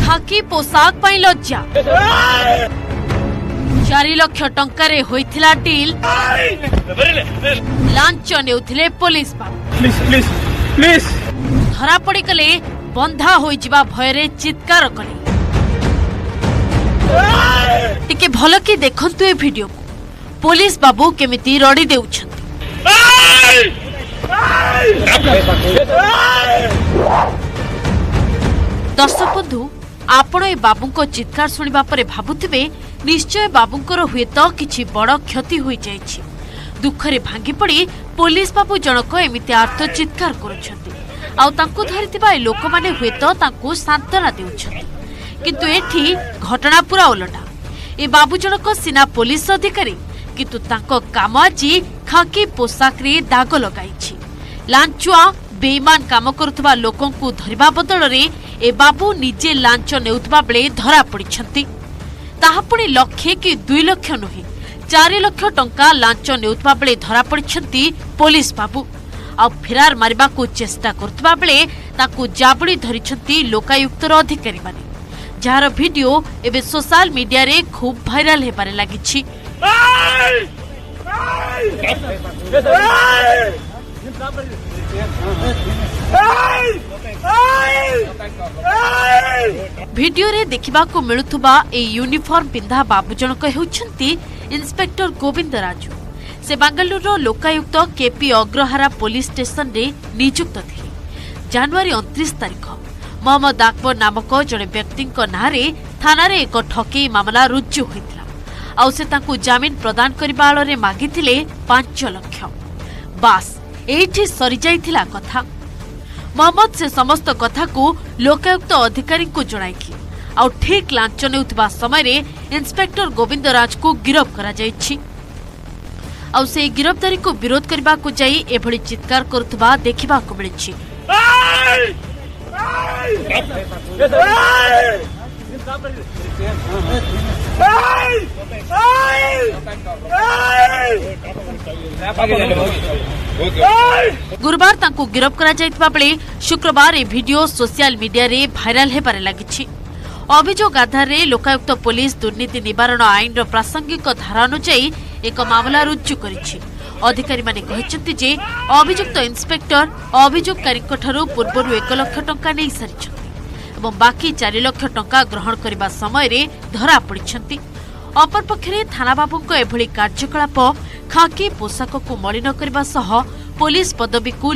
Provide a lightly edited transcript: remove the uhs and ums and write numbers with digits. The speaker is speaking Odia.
ଖାକି ପୋଷାକ ପାଇଁ ଲଜ୍ଜା। 4 ଲକ୍ଷ ଟଙ୍କାରେ ହୋଇଥିଲା ଡିଲ୍, ଲାଞ୍ଚ ନେଉଥିଲେ police babu. Please, please, please. ଧରା ପଡ଼ିଗଲେ ବନ୍ଧା ହୋଇଯିବା ଭୟରେ ଚିତ୍କାର କଲେ। ଟିକେ ଭଲ କି ଦେଖନ୍ତୁ ଏ ଭିଡିଓକୁ, ପୋଲିସ ବାବୁ କେମିତି ରଡ଼ି ଦେଉଛନ୍ତି। ଦର୍ଶକ ବନ୍ଧୁ, ଆପଣ ଏ ବାବୁଙ୍କ ଚିତ୍କାର ଶୁଣିବା ପରେ ଭାବୁଥିବେ ନିଶ୍ଚୟ ବାବୁଙ୍କର ହୁଏତ କିଛି ବଡ଼ କ୍ଷତି ହୋଇଯାଇଛି, ଦୁଃଖରେ ଭାଙ୍ଗି ପଡ଼ି ପୋଲିସ ବାବୁ ଜଣକ ଏମିତି ଆର୍ତ୍ତ ଚିତ୍କାର କରୁଛନ୍ତି ଆଉ ତାଙ୍କୁ ଧରିଥିବା ଏ ଲୋକମାନେ ହୁଏତ ତାଙ୍କୁ ସାନ୍ତ୍ୱନା ଦେଉଛନ୍ତି। କିନ୍ତୁ ଏଠି ଘଟଣା ପୁରା ଓଲଟା। ଏ ବାବୁ ଜଣକ ସିନା ପୋଲିସ ଅଧିକାରୀ, କିନ୍ତୁ ତାଙ୍କ କାମ ଆଜି ଖାକି ପୋଷାକରେ ଦାଗ ଲଗାଇଛି। ଲାଞ୍ଚୁଆ ବେଇମାନ କାମ କରୁଥିବା ଲୋକଙ୍କୁ ଧରିବା ବଦଳରେ ଏ ବାବୁ ନିଜେ ଲାଞ୍ଚ ନେଉଥିବା ବେଳେ ଧରା ପଡ଼ିଛନ୍ତି। ତାହା ପୁଣି ଲକ୍ଷେ କି 2 ଲକ୍ଷ ନୁହେଁ, 4 ଲକ୍ଷ ଟଙ୍କା ଲାଞ୍ଚ ନେଉଥିବା ବେଳେ ଧରା ପଡ଼ିଛନ୍ତି ପୋଲିସ ବାବୁ। ଆଉ ଫେରାର ମାରିବାକୁ ଚେଷ୍ଟା କରୁଥିବା ବେଳେ ତାଙ୍କୁ ଜାବୁଡ଼ି ଧରିଛନ୍ତି ଲୋକାୟୁକ୍ତର ଅଧିକାରୀମାନେ, ଯାହାର ଭିଡିଓ ଏବେ ସୋଶାଲ ମିଡିଆରେ ଖୁବ୍ ଭାଇରାଲ ହେବାରେ ଲାଗିଛି। ଭିଡିଓରେ ଦେଖିବାକୁ ମିଳୁଥିବା ଏହି ୟୁନିଫର୍ମ ପିନ୍ଧା ବାବୁ ଜଣକ ହେଉଛନ୍ତି ଇନ୍ସପେକ୍ଟର ଗୋବିନ୍ଦ ରାଜୁ। ସେ ବାଙ୍ଗାଲୁରୁର ଲୋକାୟୁକ୍ତ କେପି ଅଗ୍ରହାରା ପୋଲିସ ଷ୍ଟେସନରେ ନିଯୁକ୍ତ ଥିଲେ। ଜାନୁଆରୀ 29 ତାରିଖ ମହମ୍ମଦ ଆକବର ନାମକ ଜଣେ ବ୍ୟକ୍ତିଙ୍କ ନାଁରେ ଥାନାରେ ଏକ ଠକେଇ ମାମଲା ରୁଜୁ ହୋଇଥିଲା ଆଉ ସେ ତାଙ୍କୁ ଜାମିନ ପ୍ରଦାନ କରିବା ଆଳରେ ମାଗିଥିଲେ 5 ଲକ୍ଷ। ବାସ୍, ଏଇଠି ସରିଯାଇଥିଲା କଥା। ମହମ୍ମଦ ସେ ସମସ୍ତ କଥାକୁ ଲୋକାୟୁକ୍ତ ଅଧିକାରୀଙ୍କୁ ଜଣାଇଥିଲେ ଆଉ ଠିକ୍ ଲାଞ୍ଚ ନେଉଥିବା ସମୟରେ ଇନ୍ସପେକ୍ଟର ଗୋବିନ୍ଦ ରାଜକୁ ଗିରଫ କରାଯାଇଛି। ଆଉ ସେହି ଗିରଫଦାରୀକୁ ବିରୋଧ କରିବାକୁ ଯାଇ ଏଭଳି ଚିତ୍କାର କରୁଥିବା ଦେଖିବାକୁ ମିଳିଛି। ଗୁରୁବାର ତାଙ୍କୁ ଗିରଫ କରାଯାଇଥିବା ବେଳେ ଶୁକ୍ରବାର ଏ ଭିଡିଓ ସୋସିଆଲ ମିଡିଆରେ ଭାଇରାଲ ହେବାରେ ଲାଗିଛି। ଅଭିଯୋଗ ଆଧାରରେ ଲୋକାୟୁକ୍ତ ପୋଲିସ ଦୁର୍ନୀତି ନିବାରଣ ଆଇନର ପ୍ରାସଙ୍ଗିକ ଧାରା ଅନୁଯାୟୀ ଏକ ମାମଲା ରୁଜୁ କରିଛି। ଅଧିକାରୀମାନେ କହିଛନ୍ତି ଯେ ଅଭିଯୁକ୍ତ ଇନ୍ସପେକ୍ଟର ଅଭିଯୋଗକାରୀଙ୍କଠାରୁ ପୂର୍ବରୁ 1 ଲକ୍ଷ ଟଙ୍କା ନେଇସାରିଛନ୍ତି ଏବଂ ବାକି 4 ଲକ୍ଷ ଟଙ୍କା ଗ୍ରହଣ କରିବା ସମୟରେ ଧରାପଡ଼ିଛନ୍ତି। ଅପରପକ୍ଷରେ ଥାନାବାବୁଙ୍କ ଏଭଳି କାର୍ଯ୍ୟକଳାପ ଖାକି ପୋଷାକକୁ ମଳିନ କରିବା ସହ ପୋଲିସ ପଦବୀକୁ